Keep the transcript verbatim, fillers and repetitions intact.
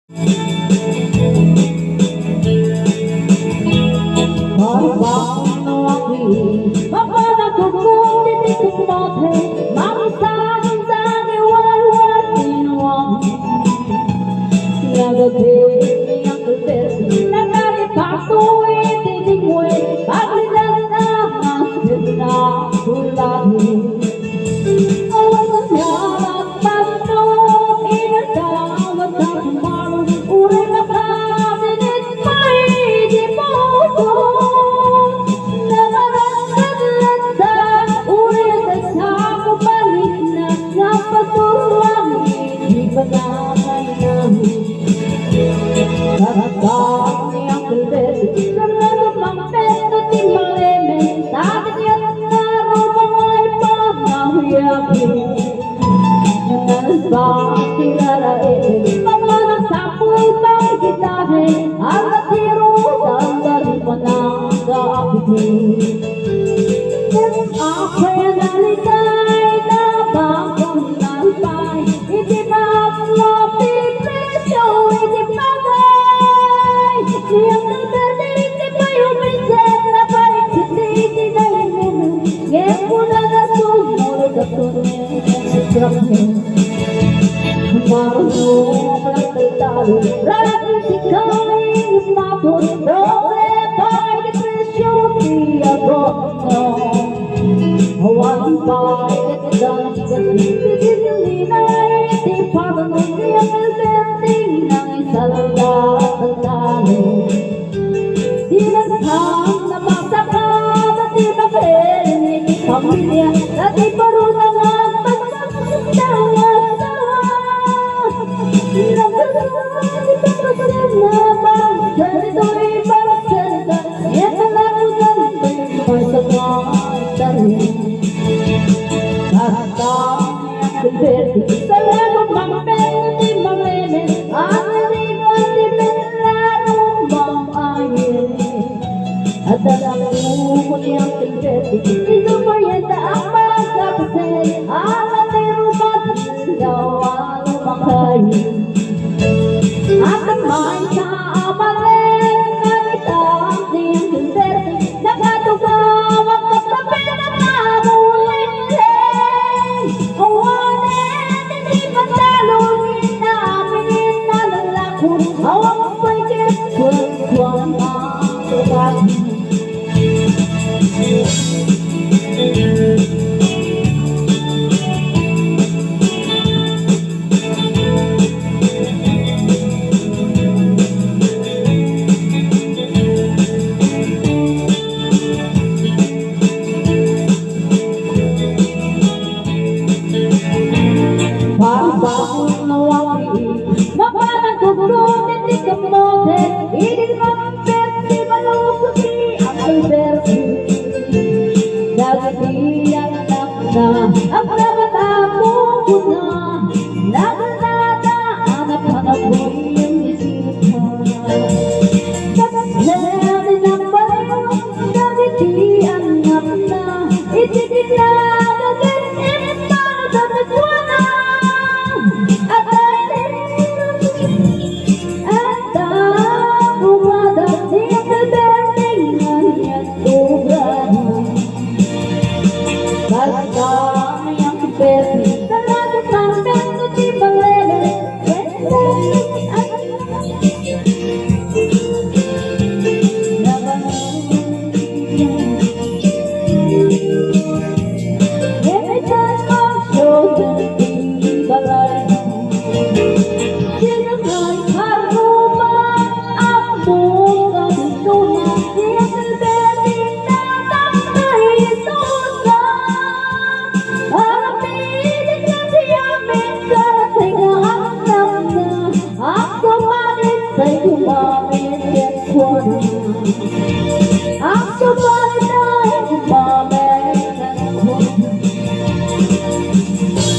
Parbangon no aki, mapanagkutkot iti kumate, mangisaran dagiti walwal ti nuam. Nagagay ni Uncle Bert, nagaripato iti dingwe, pagrigatna, mas gagna, tulagi. Awan nga Tapno inagawat a tumalo, uray makasinit pay di puso. Nakaragkad latta, uray kasamo balikna, nga paturuan di pananay namin. Kasta ni Uncle Bert, sarado pangpet ti malemen, dagiti nga rumangay pagnahuyabi. Nalpas ti raraem, pamanagsapul pay ti tahen, alatiro, dandari, panangga, apiti. Apay a naliday, tabang, nalpay, iti maammo ti presio iti bagay. Siak ti pwede iti payo, minsan na balik iti daymen. Ngem kuna nga sumurot a tunay, si Kraken. Marunong lang talo, rarag ti kain, mapuro, doble pay di presio ti agongno. Awan pay ket dagiti dinninay ti pamangugyan, perting nangisalda ti talo. Di nagtang na magsakaba ti baket iti pamilia, dagiti baruna nga agpagsakit ti asawa. Nagdagiti pagpasenna, bangsa ditoy barkada, ket nalapusan ti magsakit ti asawa. Kasta Berti, talaga pangpet ti mangele, ang liwan ti Menla rumang aye. At alam ko kung yang Berti, ito pa yan na ang mga kapatid, ang ating rumang daw ang makain. At ang mga sa amalan, ang itang di ang Berti, nakatugaw ang kapatid na mamuliling. Awanen, di pagtalon, inamin, nalulakon, awang pwede, kuwan, kuwan, kuwan. Parbangon no aki, mapanagkutkot iti kamote, idi rumbet ti balusot ti Uncle Berti. Dagiti annakna, agnagan a pungotna, naganada a napanagbuyong isipna. Tapno dinambalan dagiti annakna, iti dinambalan imbag kenkuana. Atay, ata, umada, di, di, di, di, Sobra. Basta mayam ti permi, talaga pangpet ti panglele.